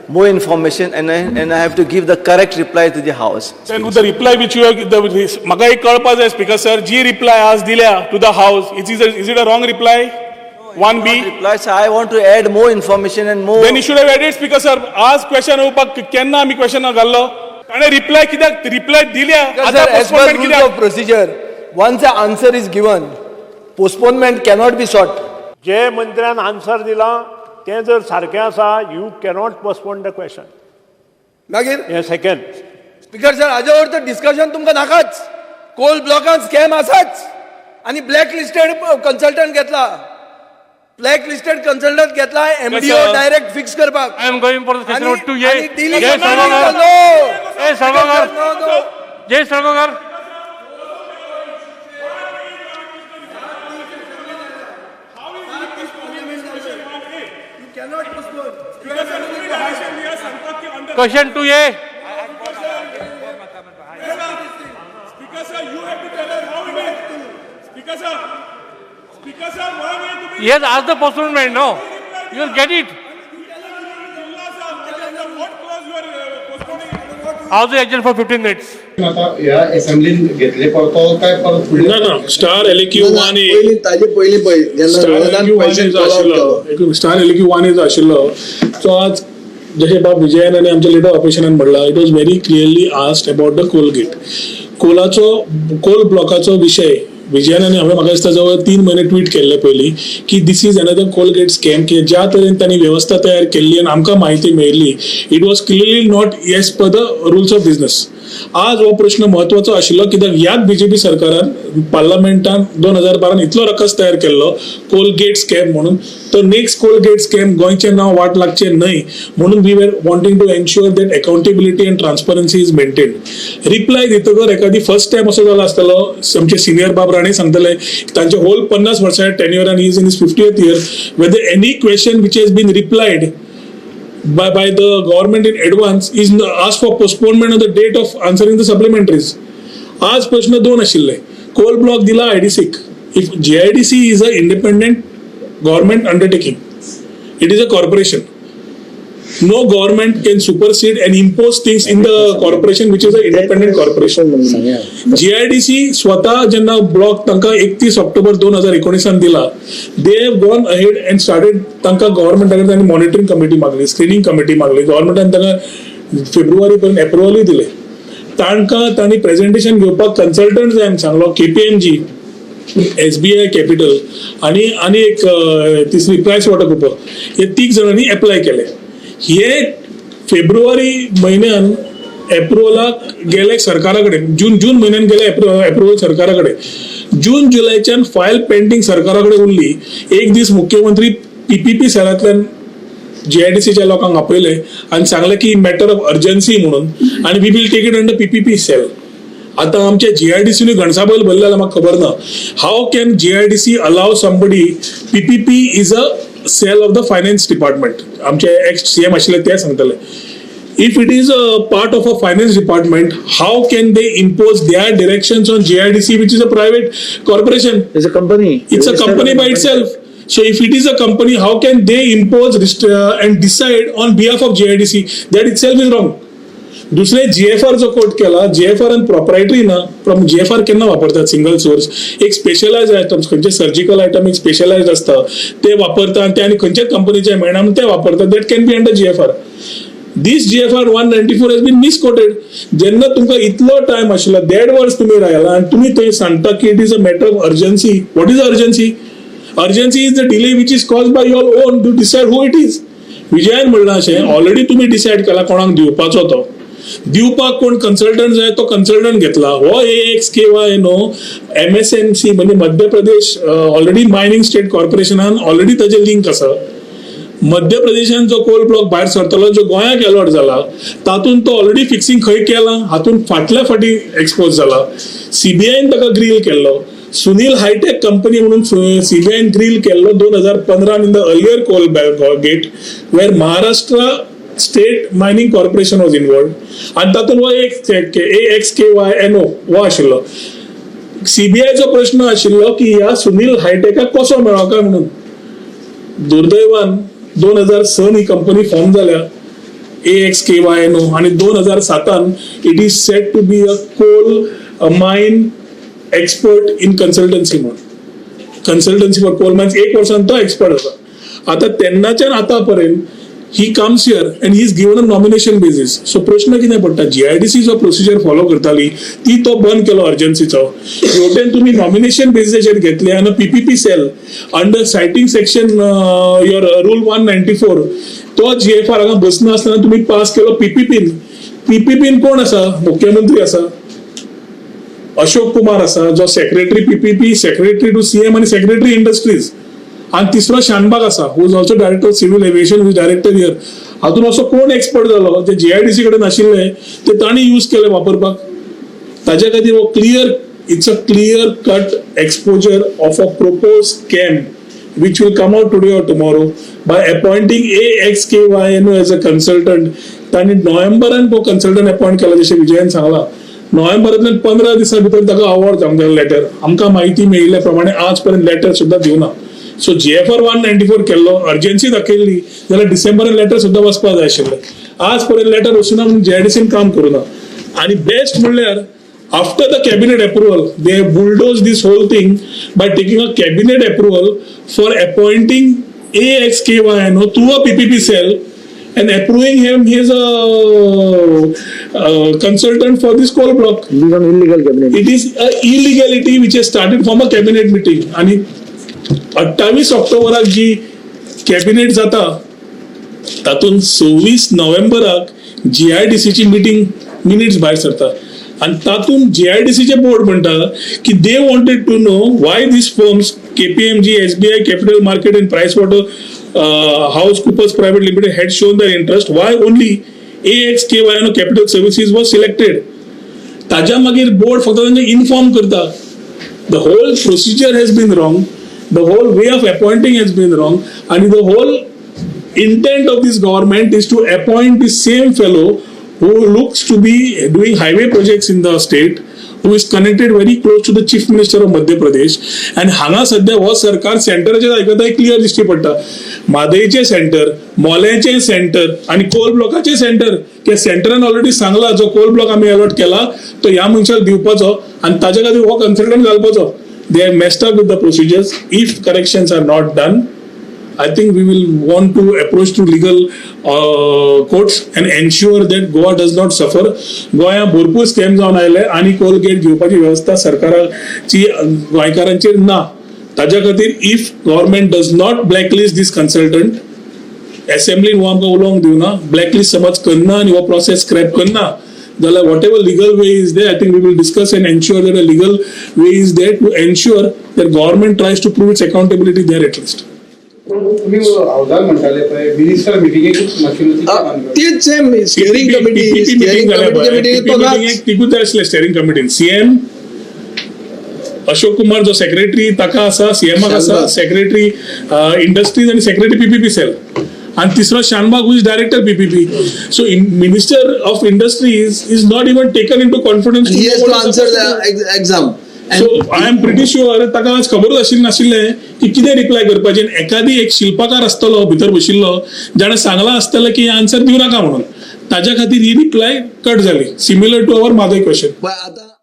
more information and I have to give the correct reply to the house. Then the reply which you have, the, म्हाका एक कळपा जाय speaker sir, जी reply आज दिल्या to the house, is it a wrong reply? One B? Reply, sir, I want to add more information and more. Then you should have added, Speaker sir. आज question येवपाक केन्ना आमी question घाल्लो? ताणें reply कित्याक reply दिल्या? Sir, as per postponement rules कित्याक? of procedure, once the answer is given, postponement cannot be sought. जे मंत्र्यान आन्सर दिलां तें जर सारकें आसा, you cannot postpone the question. मागीर हें सेकंड. स्पीकर सर, हाजे वर तर डिस्कशन तुमकां नाकाच. कोल ब्लॉकान स्कॅम आसाच आनी ब्लॅक लिस्टेड कन्सल्टंट घेतला, ब्लॅक लिस्टेड कन्सल्टंट घेतला एमडीओ sir. Direct फिक्स करपाक. I am going for the session आणि number 2A. आणि dealing- Jay Salgaonkar. No. Jay Salgaonkar. No, no. Jay Salgaonkar. You cannot postpone. Question 2A. Speaker sir, you have to tell us how it is. Speaker sir, Speaker sir, one A तुम्ही He has asked the postponement, no? You will get it. What clause you are postponing? House is adjourned for 15 minutes. आता ह्या असेंब्लीन घेतले परतो काय परत फुडले? ना ना, स्टार एलक्यू वन ए. पयलीं ताजे पयलीं पळय जेन्ना स्टार रोहनान एलक्यू वन क्वेश्चन ए जो कॉल आउट केलो. आशिल्लो, स्टार एलक्यू वन ए जो आशिल्लो, तो आज जशें बाब विजयान आनी आमच्या लिडर ऑपोजिशनान म्हणला, it was very clearly asked about the Coalgate. कोलाचो कोल ब्लॉकाचो विशय विजयान आनी हांवें म्हाका दिसता जवळ 3 म्हयने ट्वीट केल्ले पयलीं की this is another Coalgate scam, की ज्या तरेन तांणी वेवस्था तयार केल्ली आनी आमकां म्हायती मेळिल्ली, it was clearly not as per the rules of business. आज हो प्रश्न म्हत्वाचो आशिल्लो कित्याक ह्याच बीजेपी सरकारान पार्लमेंटान 2012 इतलो रकस तयार केल्लो कोलगेट स्कॅम म्हणून. तो नेक्स्ट कोलगेट स्कॅम गोंयचें नांव वाट लागचें न्हय म्हणून we were wanting to ensure that accountability and transparency is maintained. Reply दितकर एखादी फर्स्ट टायम असो जाला आसतलो. आमचे सिनियर बाब राणे सांगतले, तांचे होल 50 वर्सां टेन्युअर आनी is in his 50th year, whether any question which has been replied by the government in advance is asked for postponement of the date of answering the supplementaries. आज प्रश्न दोन आशिल्ले. Coal block दिला आयडीसीक. If GIDC is a independent government undertaking, it is a corporation. No government can supersede and impose things in the corporation, which is a independent corporation. GIDC स्वतः जेन्ना block तांकां 31 ऑक्टोबर 2019 दिला, they have gone ahead and started. तांकां गव्हर्मेंटा कडेन तांणी monitoring committee मागली, screening committee मागली. गव्हर्मेंटान तांकां फेब्रुवारी पर्यंत एप्रुवलूय दिले. तांकां तांणी प्रेझेंटेशन घेवपाक कन्सल्टंट जाय म्हूण सांगलो. केपीएमजी, एसबीआय कॅपिटल आणि एक तिसरी प्रायस वॉटर कुपर, हे तीग जाणांनी एप्लाय केले. हे फेब्रुवारी म्हयन्यान एप्रुवलाक गेले सरकारा कडेन. जून जून म्हयन्यान गेले एप्रुवल सरकारा कडेन. जून जुलयच्यान फायल पेंडींग सरकारा कडेन उरली. एक दीस मुख्यमंत्री पीपीपी सेलांतल्यान जीआयडीसीच्या लोकांक आपयले आनी सांगलें की मॅटर ऑफ अर्जन्सी म्हणून आनी we will take it under PPP cell. आता आमच्या जीआयडीसीने घणसाबैल भरले जाल्यार म्हाका खबर ना, how can GIDC allow somebody? PPP is a cell of the finance department. आमचे एक्स सीएम आशिल्ले ते सांगतले. If it is a part of a finance department, how can they impose their directions on GIDC, which is a private corporation? It's a company. It's a company by itself. So if it is a company, how can they impose and decide on behalf of GIDC? That itself is wrong. दुसरे GFR जो कोट केला, GFR आनी proprietary ना. GFR केन्ना वापरतात? Single source एक specialised items, खंयचे surgical item एक स्पेशलायज आसता, ते वापरता आनी ते आनी खंयच्याच कंपनीचे मेळना म्हणून ते वापरतात. That can be under GFR. This GFR 194 has been misquoted. जेन्ना तुमकां इतलो टायम आशिल्लो, देड वर्स तुमी रायला आनी तुमी थंय सांगता की it is a matter of urgency. What is urgency? Urgency is the delay which is cause by your own to decide who it is. विजयान म्हणलां अशें, ऑलरेडी तुमी डिसायड केला कोणाक दिवपाचो. तो दिवपाक कोण कन्सल्टंट जाय, तो कन्सल्टंट घेतला. हो A X K Y no MSMC म्हणजे Madhya Pradesh already mining state कॉर्पोरेशनान ऑलरेडी ताजें लिंक आसा. मध्य प्रदेशान जो कोल ब्लॉक भायर सरतलो, जो गोंयाक अलॉट जाला, तातूंत तो ऑलरेडी फिक्सिंग खंय केला हातूंत फाटल्या फाटी एक्सपोज जाला. सीबीआयन ताका ग्रील केल्लो. सुनील हायटेक कंपनी म्हणून सीबीआयन ग्रील केल्लो 2015 in the earlier Coalgate, where Maharashtra State Mining Corporation was involved आनी तातूंत हो एक A X K Y N O हो आशिल्लो. सीबीआयचो प्रश्न आशिल्लो की ह्या सुनील हायटेकाक कसो मेळ्ळो काय म्हणून. दुर्दैवान 2006 ही कंपनी फॉर्म जाल्या. AXKYNO आणि 2007 it is said to be a coal mine expert in consultancy म्हणून, कन्सल्टन्सी फॉर कोल मायन्स. एक वर्षान तो एक्सपर्ट आसा. आतां तेन्नाच्यान आतां पर्यंत he comes here and he is given a nomination basis. So प्रश्न कितें पडटा, जीआयडीसी जो प्रोसिजर फॉलो करताली ती तो बंद केलो अर्जन्सीचो. हेवटेन तुमी नॉमिनेशन बेसिसाचेर घेतले आनी PPP cell under citing section your rule 194, तो जीएफआर हांगा बसना आसतना तुमी पास केलो पीपीपीन. पीपीपीन कोण आसा? मुख्यमंत्री आसा, अशोक कुमार आसा, जो secretary PPP, secretary to CM आनी सेक्रेटरी इंडस्ट्रीज, आणि तिसरो शानबाग आसा, who is also director civil aviation, who is director here. हातून असो कोण एक्सपर्ट जालो जे जीआयडीसी कडेन नाशिल्ले ते तांणी यूज केले वापरपाक? ताच्या खातीर हो clear, it's a clear cut exposure of a proposed scam which will come out today or tomorrow by appointing AXKYNO as a consultant. तांणी नोव्हेंबरान तो कन्सल्टंट अपॉइंट केला. जशें विजयान सांगला, नोव्हेंबरांतल्यान 15 दिसां भितर ताका अवॉर्ड जावंक जाय लेटर. आमकां म्हायती मेळिल्ल्या प्रमाणे आज पर्यंत लेटर सुद्दां दिवना. सो जीएफआर 194 केल्लो, अर्जन्सी दाखयल्ली जाल्यार डिसेंबरान लेटर सुद्दां वचपाक जाय आशिल्लें. आज पर्यंत लेटर वचूना म्हणून जीआयडीसीन काम करूना. आणि बेस्ट म्हणल्यार, after the cabinet approval, they bulldoze this whole thing by taking a cabinet approval for appointing AXKYNO through a PPP cell and approving him, he is a consultant for this coal block. This on illegal cabinet. It is a illegality which has started from a cabinet meeting. आणि 28 ऑक्टोबराक जी cabinet जाता, तातूंत 26 नोव्हेंबराक जीआयडीसीची meeting minutes भायर सरता आनी तातूंत जीआयडीसीचे board म्हणटा की they wanted to know why these firms KPMG, SBI Capital Market and Price Water House Coopers Private Limited had shown their interest, why only AXKYNO Capital Services was selected. ताज्या मागीर board फक्त तांकां inform करता. The whole procedure has been wrong, the whole way of appointing has been wrong, and the whole intent of this government is to appoint the same fellow who looks to be doing highway projects in the state, who is connected very close to the chief minister of Madhya Pradesh. And हांगा सध्या हो सरकार सेंटराचेर आयकता हें clear दिश्टी पडटा. म्हादयचे centre, मोल्याचे centre आणि कोल ब्लॉकाचे centre, की सेंटरान ऑलरेडी सांगला, जो कोल ब्लॉक आमी अलॉट केला तो ह्या मनशाक दिवपाचो आणि ताच्या खातीर हो कन्सल्टंट घालपाचो. They have messed up with the procedures. If corrections are not done, I think we will want to approach to legal courts and ensure that Goa does not suffer. गोंया भरपूर स्कॅम जावन आयले आनी कोल get घेवपाची वेवस्था सरकाराची गोंयकारांचेर ना. ताच्या खातीर if government does not blacklist this consultant, असेंब्लीन हो आमकां उलोवंक दिवना, ब्लॅकलिस्ट समज करना आनी हो प्रोसेस स्क्रॅप करना जाल्यार whatever legal way is there, I think we will discuss and ensure that a legal way is there to ensure that government tries to prove its accountability there at least. तुम्ही हावजार म्हणटाले पळय, minister मिटिंगेकूच नाशिल्लो ती काय मानगड? तीच same steering committee, steering कमिटीच्या मिटिंगेक तो नाच. तिगूच जाय आसले स्टेरिंग कमिटीन. सीएम अशोक कुमार जो सेक्रेटरी ताका आसा, सीएमाक आसा, शानबाग. सेक्रेटरी इंडस्ट्रीज आनी सेक्रेटरी पीपीपी सेल, आणि तिसरो Shanbhag, who is director PPP. So minister of industries is not even taken into confidence. He has to answer the exam. So I am pretty sure ताका आज खबरूच आशिल्लें नाशिल्लें की कितें रिप्लाय करपाचें. आनी एकादी एक शिल्पकार आसतलो भितर बशिल्लो, जाणें सांगलां आसतलें की आन्सर दिवं नाका म्हणून. ताज्या खातीर ही रिप्लाय कट जाली, similar to our Mhadei question. आता